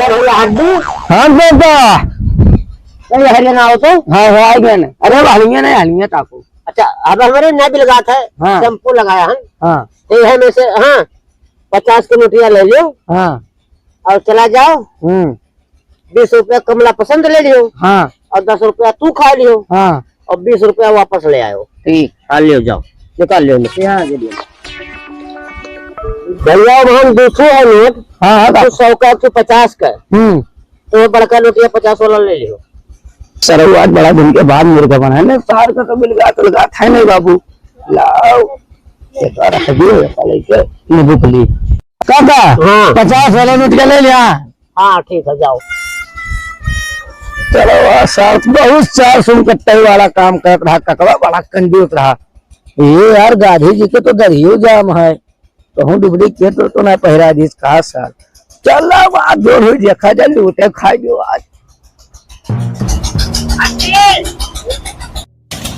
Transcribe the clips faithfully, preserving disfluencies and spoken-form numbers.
यार, ये हड्डी? हाँ, दादा। अरे, हरिया ना हो तो? हाँ, हो, आ गया ना। अरे, वो हलिया नहीं, हलिया ताको। अच्छा, अब हमरे नया बिलगात है, हाँ। शैम्पू लगाया है। हाँ। तो यह में से, हाँ, पचास के नोटिया ले लियो। हाँ। और चला जाओ। हम्म। बीस रुपया कमला पसंद ले लियो। हाँ। और दस रुपया तू खा लियो। हाँ। और बीस रुपया वापस ले आयो। ठीक। हाँ, लियो जाओ। निकाल लियो, निकाल। यहाँ दे दियो। भैया, वहाँ दो सौ है नोट। हाँ, हाँ, तू सौ का, तू पचास का। हम्म। तो बड़का नोटिया पचास वाला ले लियो। सरऊ आज बड़ा दिन के बाद मुर्गा बना है ना, सार का तो बिलगात उलगात है नहीं बाबू। लाओ, ये तो रख दियो, ये साले के, ये बुक ली। काका, हाँ। पचास वाला नोटिया ले लिया। हाँ, ठीक है, जाओ। चलो, वाह, सार बहुत सार सुन कट्टे वाला काम करत रहा, ककवा बड़ा कंजूस रहा। ये यार, गांधी जी के तो दरियो जाम है। कहूँ डुप्लीकेट तो, तो ना पहिरा दीस का सार। चल, अब आज जोर होई, देखा जाए, लूटे खाई जो आज।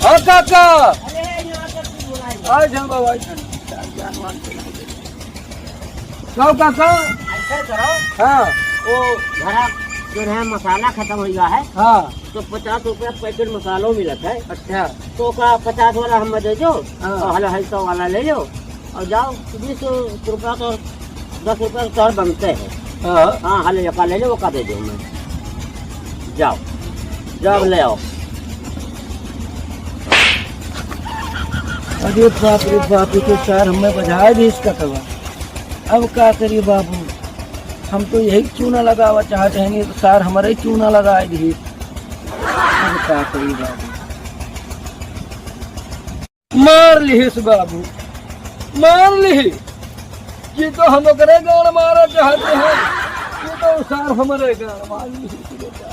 हाँ काका। आज हम बाबा। का काका? ऐसा करो। हाँ। वो घरा जो है मसाला खत्म हो गया है। हाँ। तो पचास रुपया पैकेट मसालो मिलत है। अच्छा। तो का पचास वाला हम दे दो। हाँ। और हलो है सौ वाला ले लो। और जाओ, बीस रुपया तो, दस रुपया तो और बनते हैं। हाँ। हाँ, हाले एका ले लो, ओका दे दो हमें। जाओ, जाओ ले आओ। अरे बाप रे बाप, ये तो सार हमें बजाय दीस ककवा। अब का करी बाबू, हम तो यही चूना लगावा चाहते हैं, नहीं तो सार हमारे ही चूना लगाए दी। अब का करी बाबू। मार लिहिस बाबू, मार लिहिस। ये तो हम ओकरे गाड़ मारा चाहते हैं, ये तो सार हमरे गाड़ मार लिहिस बेटा।